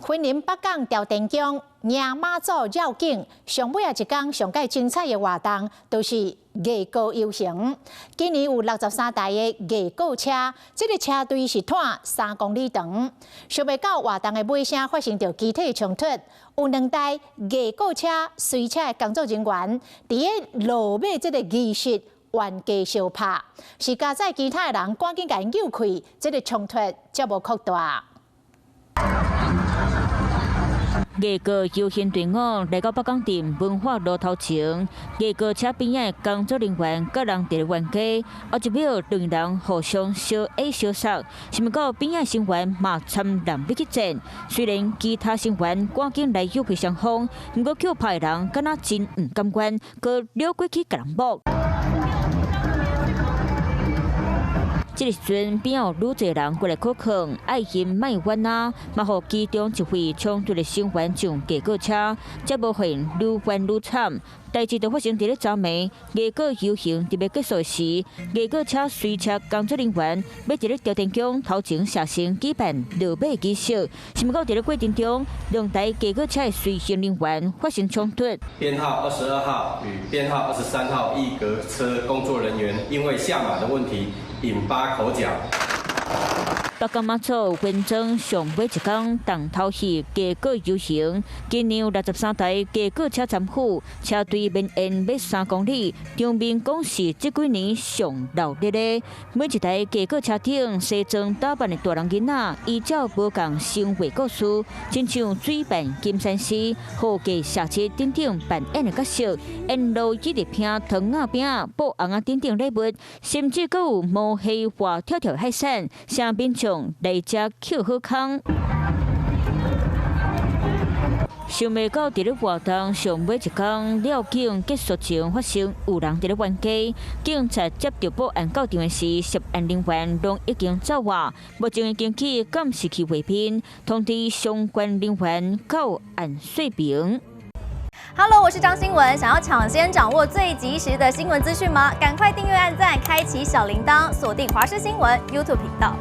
雲林北港朝天宮迎媽祖繞境，上尾仔一工上蓋精彩的活動，就是藝轎遊行。今年有63台的藝轎車，這个車隊是湠3公里長。想袂到活動的尾聲發生著機體衝突，有兩台藝轎車隨車的工作人員，佇咧落馬這个儀式冤家相拍，是佳哉其他的人趕緊共𪜶救開，這个衝突才無擴大。藝轎遊行隊伍來到北港鎮文化路頭前，藝轎車邊仔的工作人員佮人佇咧冤家，後一秒兩人互相相挨相殺，想袂到邊仔成員嘛參人欲去戰。雖然其他成員趕緊來誘開雙方，毋過抾拍的人敢若真毋甘願，閣溜過去共人搏。這个時陣，邊仔有愈濟人過來抗勸，愛𪜶莫冤啊，嘛予其中一位衝突的成員上藝轎車，才無予𪜶愈冤愈慘。代誌就發生佇咧昨暝，藝轎遊行佇欲結束時，藝轎車隨車工作人員欲佇咧朝天宮頭前社神舉辦落馬儀式，想袂到佇咧過程中，兩台藝轎車的隨行人員發生衝突。編號22號與編號23號藝轎車工作人員因為下馬的問題引發口角。北港媽祖巡莊上尾一工重頭戲藝轎遊行，今年有63台藝轎車參與，車隊綿延欲3公里，場面講是這幾年上熱鬧的。每一台藝轎車頂西裝打扮的大人囡仔，依照無仝神話故事，親像水扮金山獅、護駕社七等等扮演的角色，沿路一直拼糖仔餅、布尪仔等等禮物，甚至閣有毛黑活跳跳海產，請民眾來遮抾好康。想袂到佇咧活動上尾一工繞境結束前發生有人佇咧冤家，警察接到報案到場的時，涉案人員攏已經走矣。目前會根據監視器畫面通知相關人員到案說明。 Hello，我是張新文。想要搶先掌握最及時的新聞資訊嗎？趕快訂閱、按讚、開啟小鈴鐺，鎖定華視新聞 YouTube 頻道。